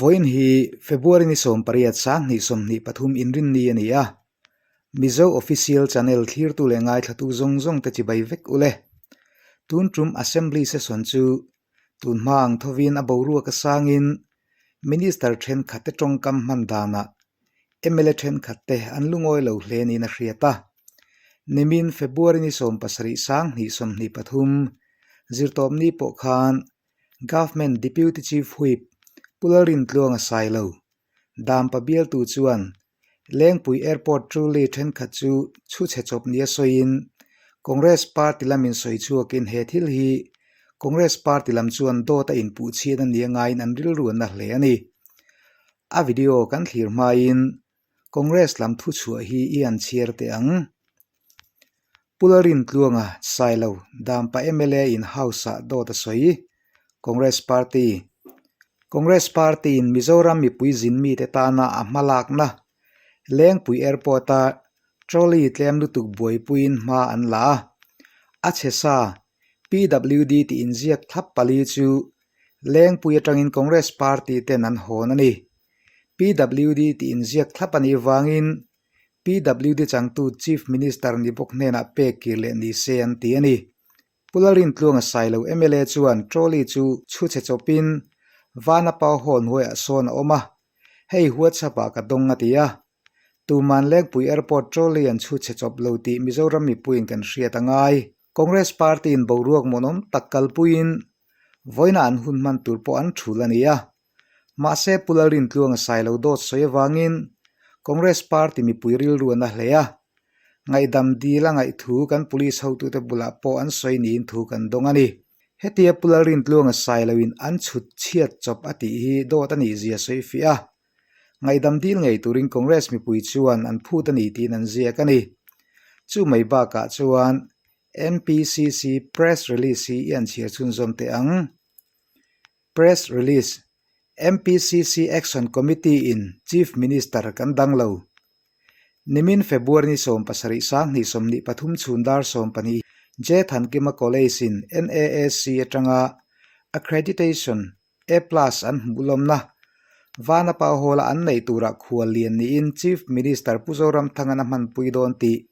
Vawiin hi February ni 18 2023 inrinni a ni a, Mizo Official Channel thlirtu leh ngaithlatu zawng zawng te chibai vek u le. Tun tum Assembly Session chu tun hma ang thovin a boruak a sangin Minister thenkhat te tawngkam hman danah mla thenkhat te an lungawi lo hle niin a hriat a. Nimin February ni 17 2023 zirtawpni pawh khan Government Deputy Chief Whip Pu Lalrintluanga Sailo, Dampa bialtu chuan Lengpui Airport Truly thenkhat chu chhu chhe chawp nia sawiin Congress Party lamin sawi chhuakin he thil hi Congress Party lam chuan dawt a inpuh chhiat a nia ngaiin an rilru an la hle a ni. A video kan thlir hmain Congress lam thuchhuah hi i han chhiar teh ang. Pu Lalrintluanga Sailo Dampa mla in House-ah dawt a sawi. Congress Party Congress Party-in Mizoram mipui zin mite tana a hmalakna Lengpui Airport-a trolley tlem lutuk buaipuiin hma an la a. A chhe sa PWD tih inziak thlap pali chu Lengpui atangin Congress Party ten an hawn a ni. PWD tih inziak thlap a nih vangin PWD changtu Chief Minister ni bawk hnenah pek kir leh ni se an ti a ni. Pu Lalrintluanga Sailo mla chuan trolley chu chhu chhe chawpin Vanapau Hall hnuaiah sawn a awm a, hei WhatsApp ah ka dawng a ti a. Tuman Lengpui Airport trolley an chhu chhe chawp lo tih Mizoram mipuiin kan hriat a ngai. Congress Party-in boruak muanawm tak kalpuiin vawiina an hun hman tur pawh an thul a ni a. Mahse Pu Lalrintluanga Sailo dawt sawi avangin Congress Party mipui rilru an la hle a. Ngaihdam dil a ngaih thu kan police hotute bulah pawh an sawi niin thu kan dawng a ni. Hetia Pu Lalrintluanga Sailoin an chhut chhiat chawp a tih hi dawt a nih zia sawi fiah a. Ngaihdam dil ngei turin Congress mipui chuan an phut a ni tiin an ziak a ni. Chu mai bakah chuan MPCC Press Release hi i an chhiar chhunzawm teh ang. Press Release, MPCC Action Committee in Chief Minister kan dang lo. Nimin February ni 17 2023 chhun dar 12 J Thankima College in NAAC atanga Accreditation A Plus an hmuh lawmna Vanapa Hall-a an neih turah khual lian niin Chief Minister Pu Zoramthanga'n a hmanpui dawn tih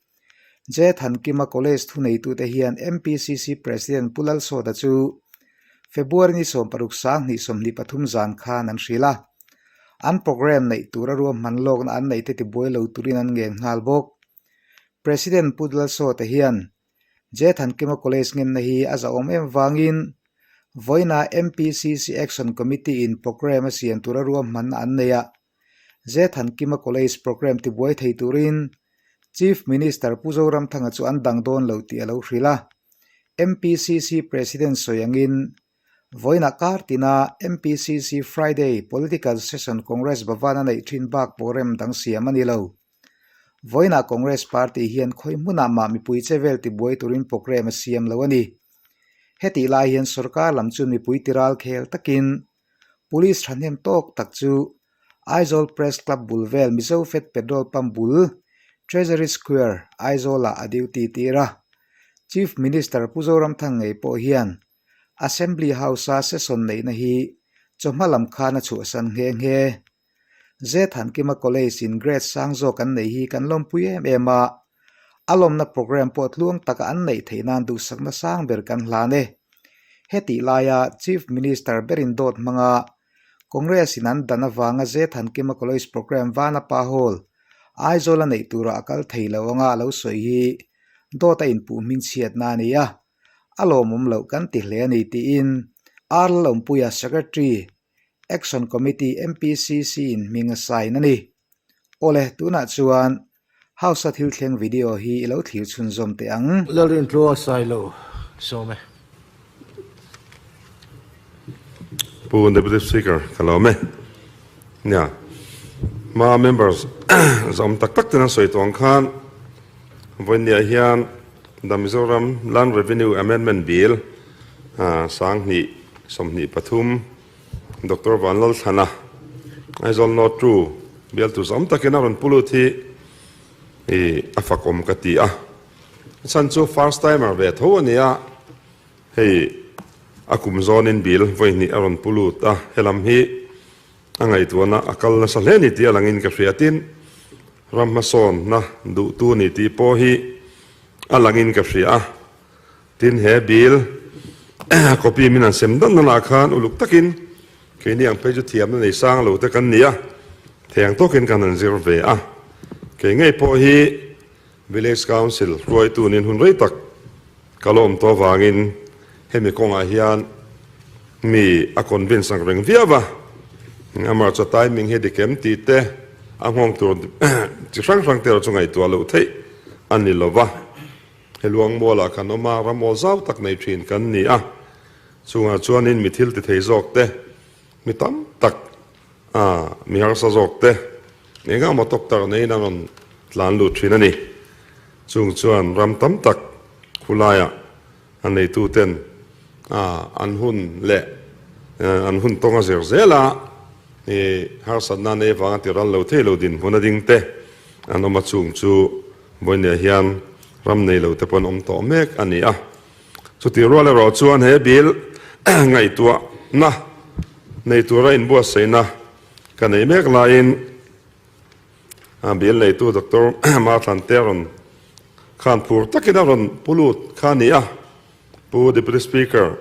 J Thankima College thuneitute hian MPCC President Pu Lalsawta chu February ni 16 2023 zan khan an hrilh a. An programme neih tura ruahman lawkna an neihte tibuai lo turin an ngen nghal bawk. President Pu Lalsawta hian J Thankima College ngenna hi a zahawm em vangin vawiina MPCC Action Committee-in programme a siam tura ruahmanna an nei a. J Thankima College programme tibuai thei turin Chief Minister Pu Zoramthanga chu an dang dawn lo tih a lo hrilh a. MPCC President sawi angin vawiinah kar tina MPCC Friday Political Session Congress Bhavan a neih thin bak pawh rem dang siam a ni lo. Vawiinah Congress Party hian khawi hmunah mah mipui che vel tibuai turin programme a siam lo a ni. Hetih lai hian sorkar lam chu mipui tiral khel takin Police thahnem tawk tak chu Aizawl Press Club bul vel Mizo Fed Petrol Pump bul Treasury Square, Aizawl-ah a duty tir a. Chief Minister Pu Zoramthang ngei pawh hian Assembly House-a session neihna hi chawhma lam khan a chhuahsan nghe nghe. Zethankima College in grade sang zawk an neih hi kan lawmpui em em a, a lawmna programme pawh tluang taka an neih theih nan duhsakna sang ber kan hlan e. Hetih laia Chief Minister berin dawt hmanga Congress in an dan avanga Zethankima College programme Vanapa Hall, Aizawl a neih turah a kal thei lo anga a lo sawi hi dawt a inpuh hmingchhiatna a ni a, a lawmawm loh kan ti hle a ni tiin R Lalawmpuia Secretary Action Committee MPCC in hming a sign a ni. Awle, tunah chuan House a thil thleng video hi i lo thlir chhunzawm teh ang. Lalrintluanga Sailo sawm e. Pu Deputy Speaker ka lawm e. Nia, hma members zawm tak tak ten an sawi tawh ang khan vawinia hian The Mizoram Land Revenue Amendment Bill 2023 Doctor Vanlalthlana Aizawl North 2 bialtu zawm takin a rawn pu lut hi a fakawm ka ti a. A chhan chu first timer ve tho a ni a, hei a kum zawnin bill vawi hnih a rawn pu lut a, helam hi. A ngaihtuahna a kal nasa hle ni tih a langin ka hria. Tin, ram hmasawnna duhtu ni tih pawh hi a langin ka hria a. Tin, he bill copy min han sem dan danah khan uluk takin keini ang phei chu thiamna nei sang lo te kan ni a, theng tawkin kan han zir ve a. Kei ngei pawh hi Village Council hruaitu nin hun rei tak ka la awm tawh avangin hemi kawngah hian mi a convince ang reng viau a. Amaherawhchu timing hi dik em tih te a nghawng tur chi hrang hrang te erawh chu ngaihtuah loh theih a ni lo va. He luangmualah kan awm a, ram awl zau tak nei thin kan ni a. Chungah chuanin mi thil ti thei zawk te, mi tam tak a mi harsa zawk te eng emaw tawk tak neiin an rawn tlan lut thin a ni. Chung chuan ram tam tak khulaiah a neitu ten a an hun leh an hun tawng a zir zel a, i harsatna nei avanga ti ral lo thei lo dinhmun a ding te an awm a, chung chu vawinia hian ram nei lo te pawh an awm tawh mek a ni a. Chutih rual erawh chuan he bill ngaihtuahna nei tura inbuatsaihna ka neih mek laiin bill neitu Doctor Marthan te rawn khan phur takin a rawn pu lut kha a ni a. Pu Deputy Speaker,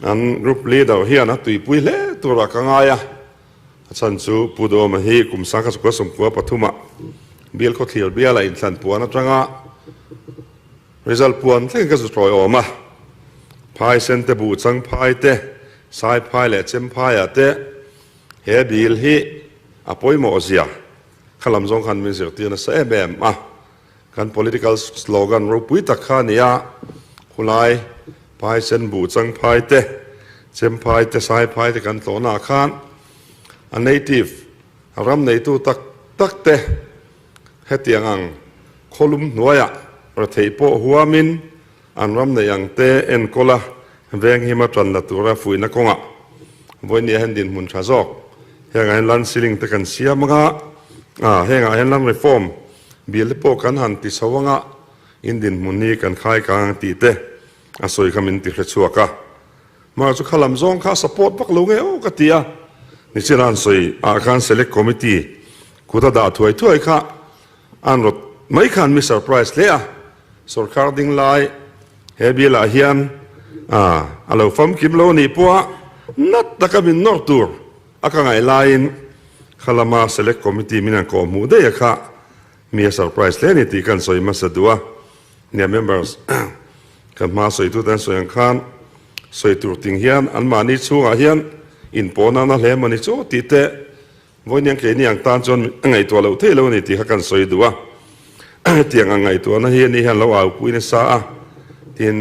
an group leader hian a tuipui hle turah ka ngai a. A chhan chu Pu Dawma hi kum sangkhat sukua sawmkua pathumah bill khawthlir biala inthlan puan atanga Result puan thleng ka zu tawi awm a, phai sen te buh chang phai te, sai phai leh chem phaiah te he bill hi a pawimawh zia kha lam zawng khan min zirtir nasa em em a. Kan political slogan ropui tak kha a ni a, khulai phai sen buh chang phai te, chem phai te, sai phai te kan tlawhnaah khan a native ram neitu tak tak te Hetiang ang khawlum hnuaiah retheih pawh huamin an ram neih ang te enkawl a venghim a tan la tura fuihna kawngah vawinia hian dinhmun tha zawk hengah hian land ceiling te kan siam anga hengah hian land reform bill te pawh kan han ti chho anga in dinhmun hi kan khai kang ang tih te a sawi kha min ti hre chhuak a. Mahse chu kha lam zawng kha support vak lo nge aw ka ti a, nichina an sawi ah khan select committee kut a dah thuai thuai kha an rawt mai khan mi surprise hle a, sorkar ding lai he bill ah hian a lo famkim lo anih pawha nat taka min nawr tur a ka ngaih laiin kha lama select committee min an kawh hmuh daih a kha mi a surprise hle a ni tih ka an sawi hmasa duh a. Nia members kan hma sawitu te an sawi ang khan sawi tur ting hian an mahni chhungah hian inpawh nana hle mawni chu tih te vawiin keini ang tan chuan a ngaihtuah loh theih lo a ni tih kha kan sawi duh a. Hetiang ang ngaihtuahna hi ani hian lo aupui nasa a tin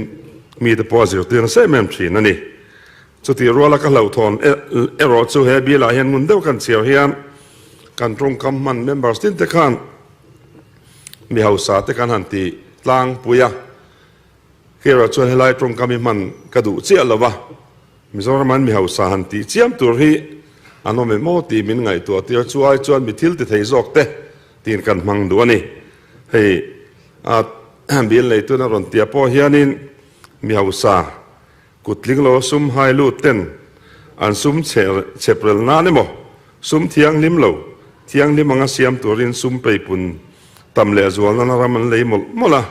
mite pawh a zirtir nasa em em thin a ni. Chutih ruala ka hlauhthawn erawh chu he bill ah hian ngun deuh kan chhiar hian kan tawngkam hman members tin te khan Mi hausa te kan han ti tlangpui a, Kera chuan helai tawngkam hi hman ka duh chiah lo va, Mizoram an mi hausa han tih chiam tur hi an awm em aw tih min ngaihtuah tir chu ai chuan mi thil ti thei zawk te tiin kan hmang duh a ni. Hei a bill neitun a rawn tia pawh hianin mi hausa Kut tling lo sum hai lut ten an sum chhep rel nan emaw, sum thianghlim lo, thianghlim anga siam turin sum peipun tam leh zual nana ram an lei mawlh mawlh a,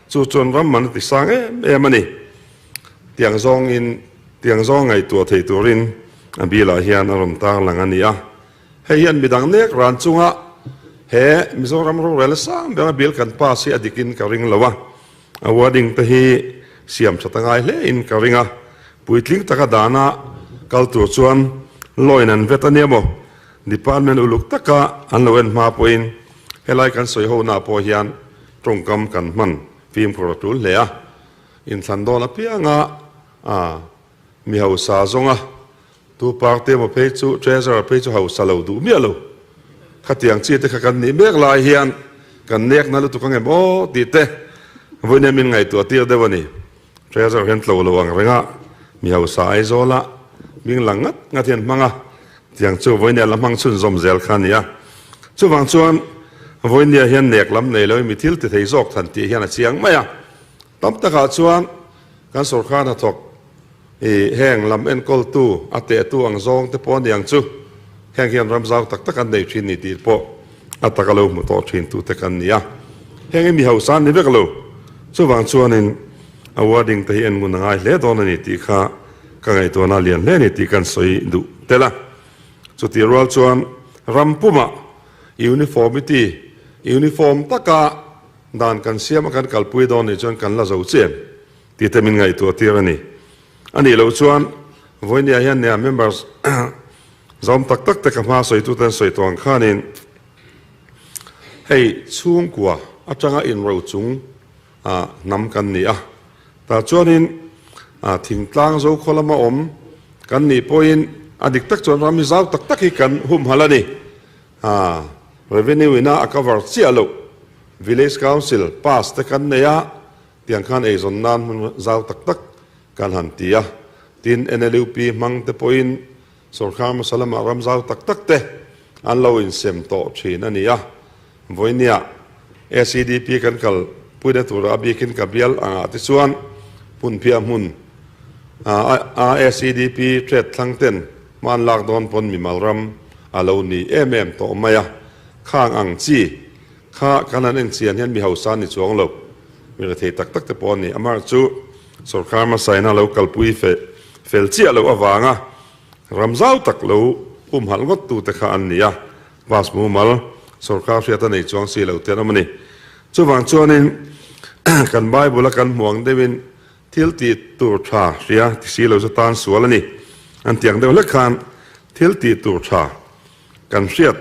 chu chuan ram man a ti sang em em a ni. Tiang zawngin, tiang zawng ngaihtuah thei turin a bilah hian a rawn tarlang a ni a. Hei hian midang nek ran chunga he Mizoram rorel sang bera bil kan pass hi a dikin ka ring lo a. A wording te hi siam that a ngai hle in ka ring a, puitling taka dana kal tur chuan law in an vet a nia maw? Department uluk taka an lo en hma pawhin helai kan sawi ho na pawh hian tawngkam kan hman fimkhur a tul hle a, inthlan dawn apianga mi hausa zawnga Tu party emaw phei chu Treasurer phei chu hausa lo duh miah lo. Khatiang chi te kha kan nih mek lai hian kan nek na lutuk ang em aw tih te vawiin hian min ngaihtuah tir deuh a ni. Treasurer hian tlo lo ang reng a, mi hausa Aizawl ah hming lang ngat ngat hian hmang a, tiang chu vawiin hian la hmang chhunzawm zel kha a ni a. Chuvang chuan vawiin hian nek lam nei lo in mi thil ti thei zawk than tih hian a chiang mai a. Tam takah chuan kan sorkar hnathawk I heng lam enkawltu, a tehtu ang zawng te pawh aniang chu. Heng hian ram zau tak tak an nei thin ni tih pawh a taka lo hmu tawh thin tute kan ni a. Heng hi mi hausa an ni vek lo. Chuvang chuanin awarding te hi en ngun a ngai hle dawn a ni tih kha ka ngaihtuahna a lian hle a ni tih kan sawi duh tel a. Chutih rual chuan ram pumah uniformity, uniform taka dan kan siam a kan kalpui dawn nih chuan kan la zo chian tih te min ngaihtuah tir a ni. A nih loh chuan vawinia hian nia members zawm tak tak te ka hma sawitute an sawi tawh ang khanin hei chhungkua atanga inro chung hnam kan ni a, tah chuanin thingtlang zokhaw lama awm kan nih pawhin a dik tak chuan ram hi zau tak tak hi kan humhalh a ni. Revenue ina a cover chiah loh Village Council pass te kan nei a, tiang khan eizawn nan hmun zau tak tak kan han ti a. Tin, NLUP hmang te pawhin sawrkar hmasa lamah ram zau tak tak te an lo insem tawh thin a ni a. Vawinia SEDP kan kal puina tura a bikin ka bial angah te chuan hmunphiah hmun a SEDP trade thlang ten hma an lak dawn pawn mimal ram a lo ni em em tawh mai a. Khang ang chi kha kan han en chian hian mi hausa ni chuang lo, mi rethei tak tak te pawh a ni. Amaherawhchu chu sawrkar hmasaina lo kalpui fel chiah loh avanga ram zau tak lo humhalh ngawt tute kha an ni a. Bus mumal sorkar hriat a nei chuang si lo te an awm a ni. Chuvang chuanin kan Bible a kan hmu ang deuhin thil tih tur tha hria ti si lo chu tan sual a ni. An ti ang deuh hlek khan thil tih tur tha kan hriat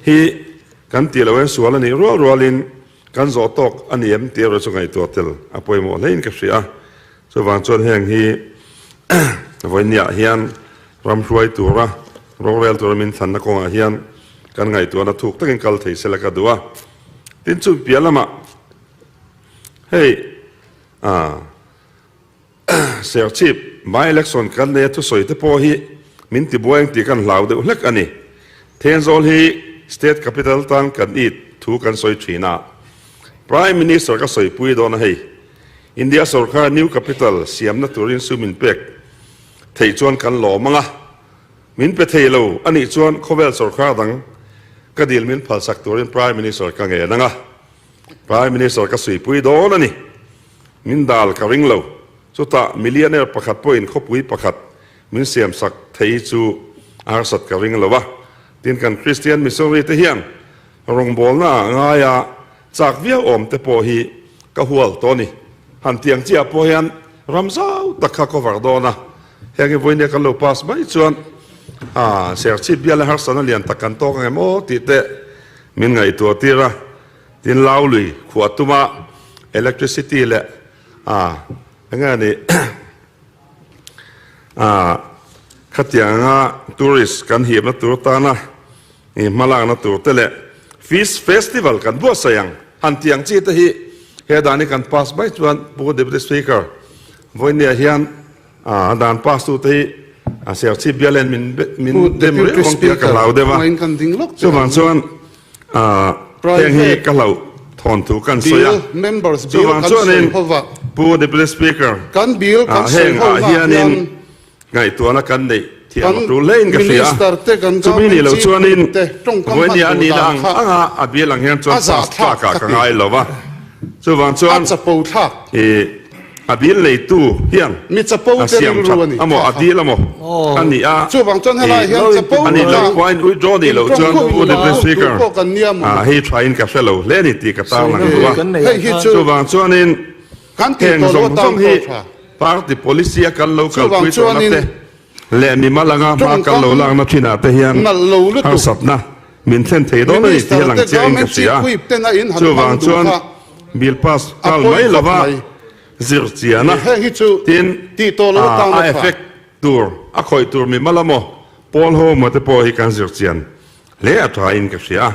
hi kan tih loh hian sual a nih rual rualin kan zawh tawk a ni em tih erawh chu ngaihtuah tel a pawimawh hlein ka hria. Chuvang chuan heng hi vawinia hian ram hruai tura rorel tura min thlanna kawngah hian kan ngaihtuahna thuk takin kal thei sela ka duh a. Tin chu piah lamah hei Serchhip by election kan neia thusawi te pawh hi min tibuai ang tih kan hlau deuh hlek a ni. Thenzawl hi state capital tan kan it thu kan sawi thin a. Prime Minister ka sawipui dawn a hei. India sorkar new capital siamna turin sum min pek theih chuan kan lawm ang a, min pe thei lo a nih chuan khawvel sorkar dang ka dil min phalsak turin Prime Minister ka ngen ang a, Prime Minister ka suipui dawn a ni. Min dal ka ring lo. Chutah millionaire pakhat pawhin khawpui pakhat min siamsak thei hi chu a harsat ka ring lo a. Tin kan Christian missionary te hian rawngbawlna ah ngaia Chak viau awm te pawh hi ka hual tawh a ni. Han tiang chiah pawh hian ram zau tak kha cover dawn a, heng hi vawinia kan lo pass mai chuan aa Serchhip bial leh harsatna lian tak kan tawk ang em aw tih te min ngaihtuah tir a. Tin Laului khuah tuma electricity leh aa eng nge ni aa khatiang anga tourist kan hipna tur tana I hmalakna tur te leh Fish Festival kan buatsaih ang han tih ang chi te hi he dan hi kan pass mai chuan Pu Deputy Speaker vawinia hian a dan pass tu te hi a Serchhip bial hian min min dem riau ang tih a ka hlau deuh a chuvang chuan heng hi ka hlauh thawn thu kan sawi a chuvang chuanin Pu Deputy Speaker heng ah hianin Ngaihtuahna kan neih thiam a tul hlein ka hria. Chumi nih loh chuanin vawinia a nihna ang anga a bial ang hian chuan pass tlakah ka ngai lo va. Chuvang chuan ih a bial neitu hian a siam that amaw a dil amaw a nih a ih a nih loh pawhin withdraw nih loh chuan Pu Deputy Speaker ah hei thain ka hre lo hle a ni tih ka tarlang duh a. Chuvang chuanin Heng zawng zawng hi party policy a kan lo kalpui tawhna te leh mimal anga hma kan lo lakna thinah te hian harsatna min thlen thei dawn a ni tih hi lang chiahin ka hria. Chuvang chuan bill pass nghal mai lova zir chian a, tin a effect tur a khawih tur mimal amaw pawl ho emaw te pawh hi kan zir chian Hle a tha in ka hria a,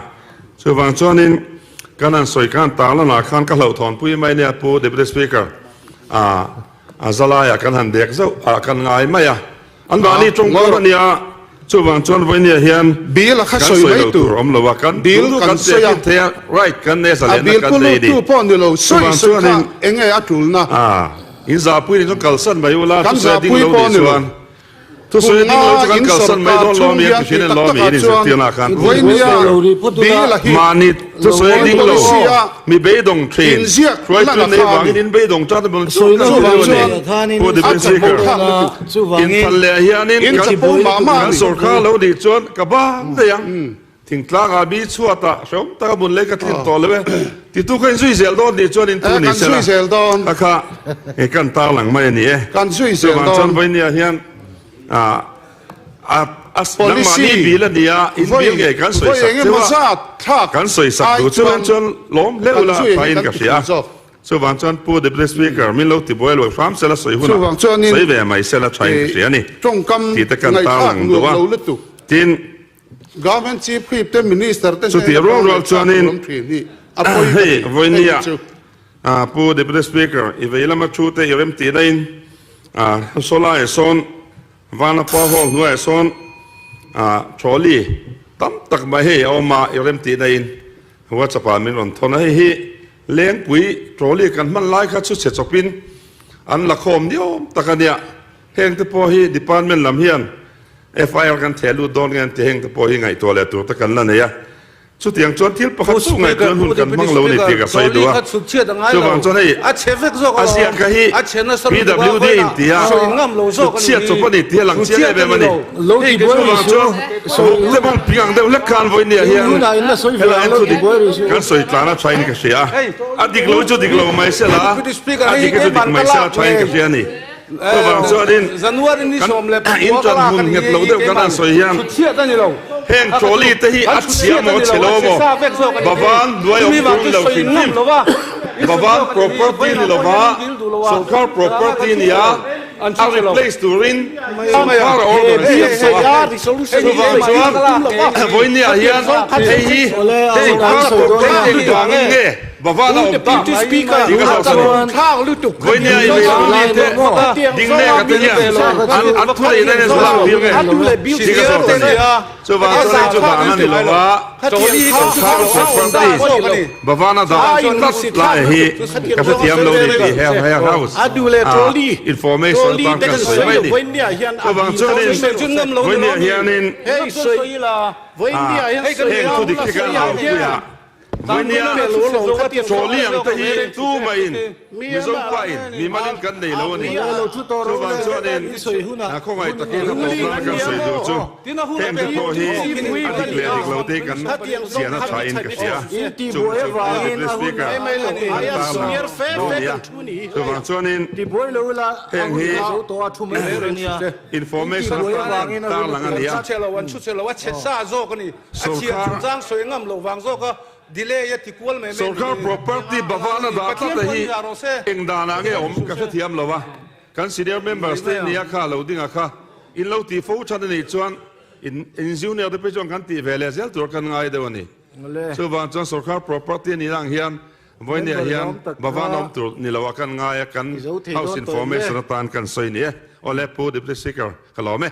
chuvang chuanin kan han sawi khan tarlanah khan ka hlauhthawnpui mai nia Pu Deputy Speaker a a zalaiah kan han dek zauh ah kan ngai mai a, an mahni tawngkawr a nia, chuvang chuan vawinia hian Bill a kha kan sawi sawi mai lo tur tur awm lo a, kan Bill duh duh kan kan sawi a, tehkhin thei a, right kan nei a a zalehna bill kan pu nei a ni. lutu pawh ni lo, sawi Chuvang sawi kha chuanin enge a tulna? a in zahpui ni chu kalsan mai ula Kan thusawi a ding zahpui lo pawh nih ni lo. chuan. Thusawi Kum ding lo nga chu kan in kalsan mai sorkar dawn chhung lo mi hian an ti thin tih a tak lawm takah in chuan inzirtirna khan Vawinia bill a hi Mahni thusawi Vawiin ding lo policy a mi beidawng thin inziak hruaitu lan a nei kha a vangin ni. in beidawng tan bawng chu kan Chuvang ti deuh a chuan ni. Pu a Deputy chapo Speaker, thlak lutuk. inthlan leh hianin In kan chapo mah mah a kan ni. sorkar lo nih chuan ka bang daih ang. Thingtlangah mi chhuatah hrehawm taka mun lei ka tlin tawh lo e. Titu kha inzui zel dawn tih chuan intu Eh, ni kan sela. zui zel dawn. Kha kha he kan tarlang mai a ni e. Kan zui zel Chuvang chuan dawn. Vainia hian ah a a Policy nangmahni bil a ni a, in vawi bil ngei kan vawi sawisak eng cheu emaw a. zat thlak Kan sawisak ai duh chuan chuan chuan lawm hleuh kan la zui hi thain kan ka ti hria. thei zawk. Chuvang chuan Pu Deputy Speaker, min lo ti buai lo hram sela sawi hunah Chuvang chuanin sawi ve mai sela thain ka hria a ni. tawngkam Tih te kan ngaihthlak tarlang nuam duh a. lo lutuk. Tin. Government Chief Whip te Minister te Chutih hnena rual rual tawng ngaihthlak chuanin tur awm thin hi a pawi ka hei ti. Hei vawinia hi chu. Pu Deputy Speaker, i vei lama thu te i rem tih daihin sawlaiah sawn Vanapa Hall hnuaiah sawn trolley tam tak mai hei a awm a, i rem tih daihin WhatsApp ah min rawn thawn a, hei hi Lengpui trolley kan hman lai kha chu chhe chawpin an la khawm niawm tak a nia. Heng te pawh hi department lam hian FIR kan theh lut dawn nge an ti heng te pawh hi ngaihtuah leh tur te kan la nei a. Chutiang chuan thil pakhat chu ngaihtuahna hun kan hmang lo a ni tih ka sawi duh a. Chuvang chuan hei a ziak kha hi PWD in ti a, chhutchhiat chawp a ni tih a lang chiang em em a ni. Chuvang chuan vawk te bawng ping ang deuh hlek khan vawinia hian helai thu dik kan sawi tlan a thain ka hria a. A dik lo chu dik lo mai sela, a dik hi chu dik mai sela thain ka hria a ni. Chuvang chuanin kan in ṭan hmun nghet lo deuh kan han sawi hian heng trolley te hi a chhia maw chhe lo maw Bavan hnuai awm tur ni lo hrim hrim Bavan property ni lova sorkar property nia a replace turin sorkar a order a siam tawh a chuvang chuan vawinia hian hei hi sorkar property engvangin nge Bavan a awm tak tih ka zawh sa ni. Vawinia i lei pali te ding mek a te hian an an thu neihna hian zalak tir nge tih ka zawh sa ni. Chuvang chuan hei chu dan a ni lo va, sorkar property Bavan a dah tlat lai hi ka hrethiam lo ni tih he he house ah information atan kan sawi mai ni. Chuvang chuanin vawinia hianin heng thu dik hi kan au pui a. Vawinia trolley ang te hi tumahin Mizo pain mimalin kan nei lo a ni. Chuvang chuanin khawngaih takin a tawp lama kan sawi duh chu heng te pawh hi a dik leh dik lo te hi kan chian a thain ka hria. Chung chu Pu Deputy Speaker kan tarlang dawn a ni a. Chuvang chuanin heng hi information atan kan tarlang a ni a. Sorkar Sorkar property Bhavana dah tlat a hi eng danah nge awm ka hrethiam lo a, kan senior members te nia kha lo ding a kha in lo tih fo than a nih chuan in in junior te phei chuan kan tih ve leh zel tur kan ngai deuh a ni. Chuvang chuan sorkar property a nih ang hian vawinia hian Bhavana awm tur ni lo a kan ngai a, kan house information atan kan sawi ni e. Awle Pu Deputy Speaker ka lawm e.